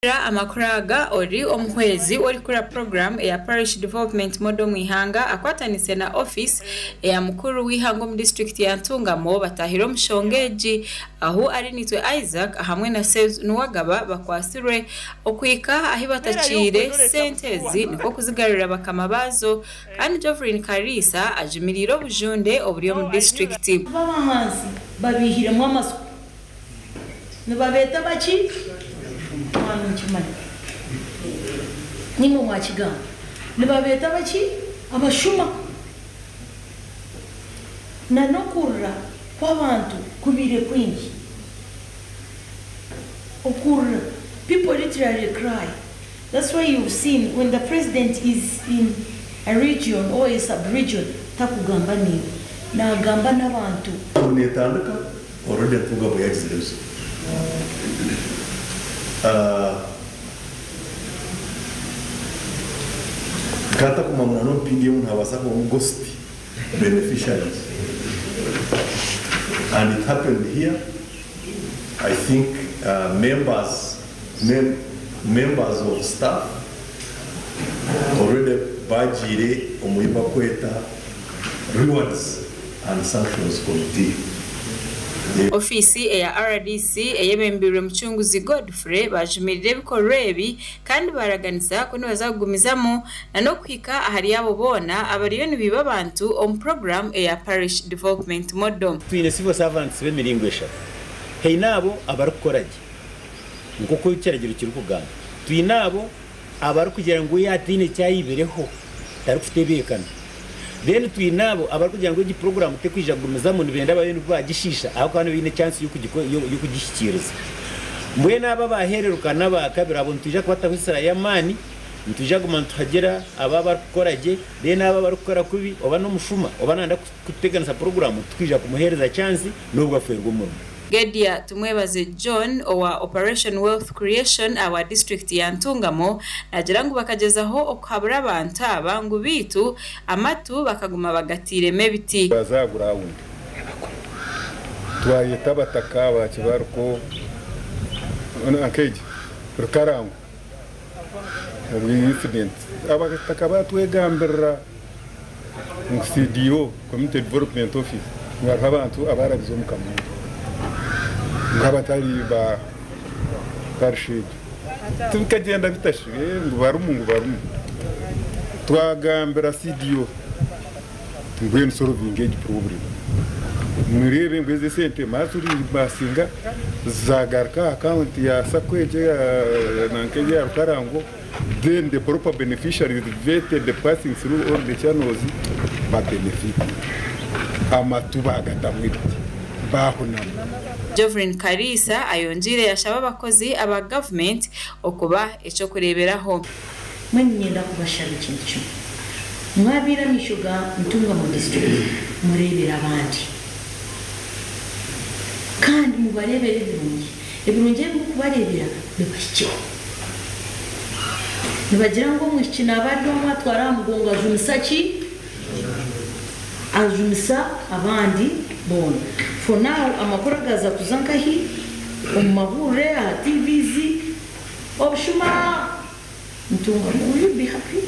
Hurira amakuru aga ori omuhwezi w'orikukora puroguraamu eya Parish Development Model omu ihanga akwatanise na ofiisi eya mukuru w'eihanga omu disiturikiti ya Ntungamo batahire omu shonga egi ahu Arinaitwe Isaac hamwe na Seus Nuwagaba bakwatsirwe okuhika ahi batakiire sente ezi nikwo kuzigarurira bakama baazo kandi Joveline Kariisa ajumiriire obujunde oburi omu disiturikiti. Abo ab'ahansi babaihiremu amatsiko. Nibabeeta baki? Mwaba nimukimanya. Naimwe mwakigamba. Nibabeeta baki? Abashuma. Na n'okurira kw'abantu kubaire kwingi. Okurira. People literally cry. That's why you've seen when the president is in a region or a sub-region takugamba naiwe. Naagamba n'abantu. Ngu netandika already Ntungamo yagizire ebizibu. Nkantakumanya nomu PDM nihabaasa kubamu ghost beneficiaries and it happened here I think members members of staff already bagiire omu ebi bakweta rewards and sanctions committee. Ofiisi eya rdc eyebembeirwe Mucunguzi Godfrey bajumirire ebikorwa ebi kandi baraganisa ku nibaza kugumizamu na n'okuhika ahari abo boona abariyo nibaiba abantu omu puroguramu eya Parish Development Model. Twine civil servants b'emiringo eshatu. Haine abo abarikukora gye nk'oku ekiragiro kirikugamba. Twine abo abarikugira ngu yaaba ataine eki aibireho tarikutebeekana. Then twine abo abarikugira ngu egi puroguraamu terikwija kugumizamu nibenda babe nibo baagishiisha ahabw'okuba nibo baine chance y'okugihikiiriza. Mbwenu abo abaahereruka n'abaakabiri abo nitwija kubataho esira y'amaani, nitwija kuguma nituhagira abo abarikukora gye, then abo abarikukora kubi oba n'omushuma oba naayenda kuteganisa puroguraamu titwija kumuheereza chance n'obu afeerwa omurimo. Gedia Tumwebaze John owa Operation Wealth Creation ahabwa disiturikiti ya Ntungamo naagira ngu bakagyezaho okuhabura abantu aba ngu beitu amatu bakaguma bagatiiremu ebiti. Twaza aha gurawundi twayeta abataka ba Kibariko nk'egi Rukarango obwo incident abataka batwegambirira ngu CDO, Community Development Office, ngu hariho abantu abarabize omu kamooli ngu abatari ba parish egyo. Tibikagyenda bita shi ngu barimu ngu barimu. Twagambira CDO mbwenu sorovinga egi problem mureebe ngu ezi esente maaturibasinga zagaruka aha akawunti ya sacco egyo nanka eya Rukarango. Then the proper beneficiaries vetted passing through all the channels ba benefitinga. Amatu baagatamu ebiti baahunama. Joveline Kariisa ayongyeire yashaba abakozi aba gavumenti okuba eky'okureeberaho. Mbwenu niinyenda kubashaba ekintu kimwe, mwabaire amaisho ga Ntungamo District mureebere abandi kandi mubareebere ebirungi, ebirungi ebi murikubareebera bibahikyeho. Nibagira ngu omwishiki naaba ari omwe atwara aha mugongo ajumisa ki? Ajumisa abandi boona. For now amakuru agaza kuza nkahi? Omu mahurire, aha TVs, obushuma! Ntungamo, will you be happy?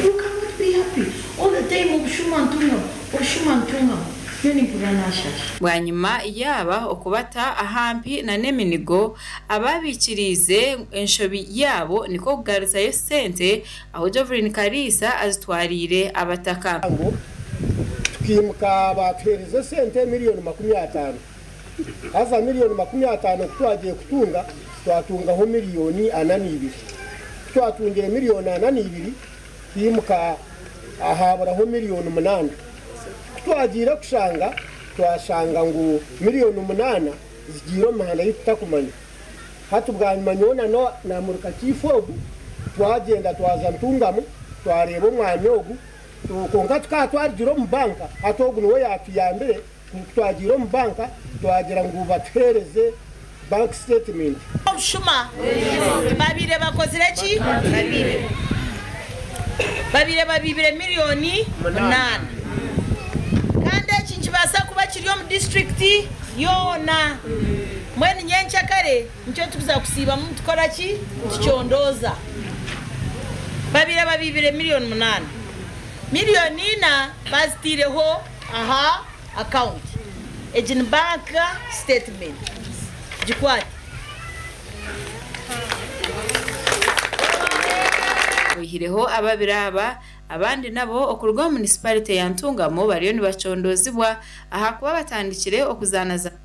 You cannot be happy all the time obushuma ntungamo, obushuma ntungamo. Nyowe nimpurira nashasha. Bwanyima yaaba okubata ahampi na n'eminigo, Abaabikiriize enshobi yaabo nikwo kugaruzayo esente ahu Joveline Kariisa azitwariire abataka. Ngu tukiimuka baatuheereza esente miriyoni 50. Haza miriyoni 50 ku twagiye kutunga, twatungaho miriyoni 42. Ku twatungire miriyoni 42, twimuka haaburaho miriyoni 8. Ku twagiire kushanga, twashanga ngu miriyoni 8 zigiire omu mihanda ei tutakumanya. Hati bwanyima nyowe na na Chief ogu twagyenda twaza Ntungamo twareeba omwanya ogu kwonka tukaba twarugire omu banka hati ogu niwe yaatuyambire ku twagiire omu banka twagira ngu batuheereze bank statement. Obushuma babaire bakozire ki? Babiibire. Babaire babiibire miriyoni munaana. Kandi eki nikibaasa kuba kiri omu disiturikiti yoona. Mbwenu nyenkyakare nikyo turikuza kusiibamu nitukora ki? Nitucondooza. Babaire babiibire miriyoni munaana. Miriyoni ina bazitaireho aha akawunti. Egi ni bank statement. Gikwate. Oihireho ababiri aba, abandi nabo okuruga omu munisiparite ya Ntungamo bariyo nibacondoozibwa ahakuba batandikire okuzaana za.